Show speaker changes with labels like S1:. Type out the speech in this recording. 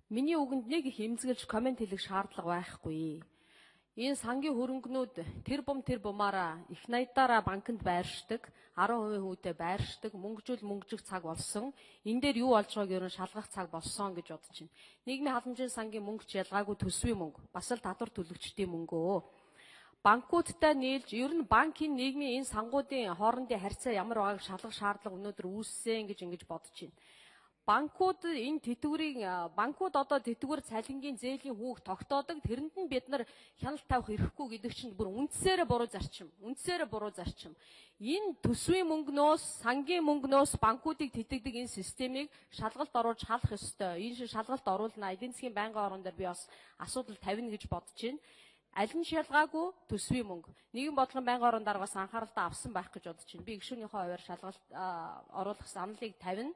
S1: Миний үгэнд нэг их эмзэгэлж comment хийх шаардлага байхгүй. Энэ сангийн хөрөнгөнүүд тэр бум тэр бумаараа их найдаараа банкнд байршдаг, 10% хүүтэй байршдаг, мөнгөжүүл мөнгөжих цаг болсон. Энэ дээр юу болж байгааг ер нь шалгах цаг болсон гэж бодож байна. Нийгмийн халамжийн сангийн мөнгө ч ялгаагүй төсвийн мөнгө, бас л татвар төлөгчдийн мөнгөө. Банкуудтай нийлж ер нь банкын нийгмийн энэ сангуудын хоорондын харьцаа ямар байгааг шалгах шаардлага өнөөдөр үүссэн гэж ингэж бодож байна. Банкуд энэ тэтгэврийн банкуд одоо тэтгэвэр цалингийн зээлийн хүүг тогтоодог. Тэрэнд нь бид нар хяналт тавих эрхгүй гэдэг чинь бүр үндсээрээ буруу зарчим. Үндсээрээ буруу зарчим. Энэ төсвийн мөнгнөөс, сангийн мөнгнөөс банкуудыг тэтгэдэг энэ системийг шалгалт оруулж халах ёстой. Энэ шиг шалгалт оруулна. Эдийн засгийн байнгын орон дээр би бас асуудал тавина гэж бодож байна. Аль нь ч ялгаагүй төсвийн мөнгө. Нийгэм бодлогын байнгын орон даргаас анхааралтай авсан байх гэж бодож байна. Би гишүүнийхээ хувиар шалгалт оруулах саналыг тавина.